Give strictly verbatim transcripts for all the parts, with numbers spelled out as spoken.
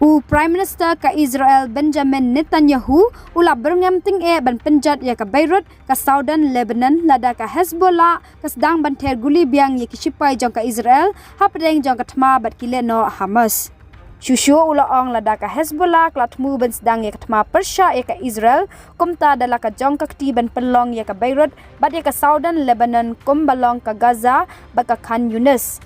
U Prime Minister ka Israel Benjamin Netanyahu u la byrngem tyngeh ban pynjot ïa ka Beirut, ka Southern Lebanon, lada ka Hezbollah ka sdang ban ther guli biang ïa ki shipai jong ka Israel hapdeng jong ka thma bad ki lehnoh Hamas. Shuh shuh u la ong lada ka Hezbollah ka la thmu ban sdang ïa ka thma pyrshah ïa ka Israel, kumta da la ka jong ka kti ban pynlong ïa ka Beirut bad ïa ka Southern Lebanon kumba long ka Gaza bad ka Khan Yunis.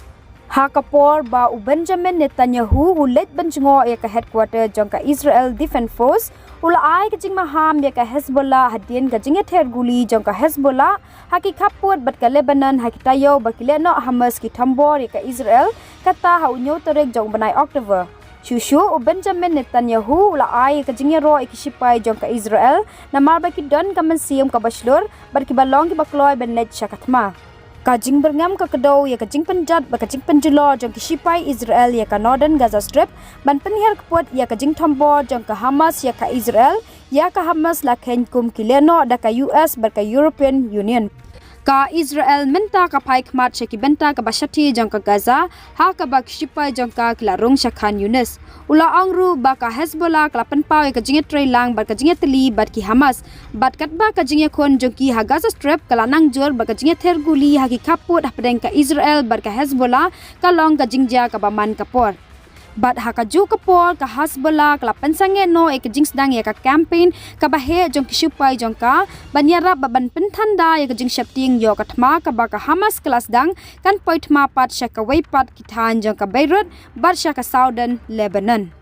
Ha ka por ba u Benjamin Netanyahu u leit ban jngoh ïa ka headquarter jong ka Israel Defense Force, u la ai ka jingmaham ïa ka Hezbollah hadien ka jingïather guli jong ka Hezbollah ha ki khappud bad ka Lebanon ha ki taïew ba ki lehnoh Hamas ki thombor ïa ka Israel, kata ha u hynñiew tarik jong u bnai October. Shuh shuh u Benjamin Netanyahu u la ai ka jingïaroh ïa ki shipai jong ka Israel namar ba ki don ka mynsiem kaba shlur bad kiba long kiba kloi ban leit sha ka thma. Ka jingbyrngem ka kdew ïa ka jingpynjot bad ka jingpynjulor jong ki shipai Israel ïa ka Northern Gaza Strip ban pynhiar kput ïa ka jingthombor jong ka Hamas ïa ka Israel, ïa ka Hamas la kheiñ kum ki lehnoh da ka U S bad ka European Union. Ka Israel mynta ka phai khmat sha ki bynta kaba shathie jong ka Gaza, ha kaba ki shipai jong ka ki la rung sha Khan Yunis. U la ong ruh ba ka Hezbollah ka la pynpaw ïa ka jingïatreilang bad ka jingïatylli bad ki Hamas. Bad katba ka jingïakhun jong ki ha Gaza Strip ka la nang jur bad ka jingïather guli ha ki khappud hapdeng ka Israel bad ka Hezbollah ka long ka jingjia kaba man ka por. Bad ha kajuh ka por ka Hezbollah ka la pynsangeh noh ïa ka jingsdang ïa ka campaign kaba heh jong ki shipai jong ka ban ïarap bad ban pynthanda ïa ka jingsheptieng ïoh ka thma kaba ka Hamas ka la sdang kan poi thma pat sha kawei pat ki thaiñ jong ka Beirut bad sha ka Southern Lebanon.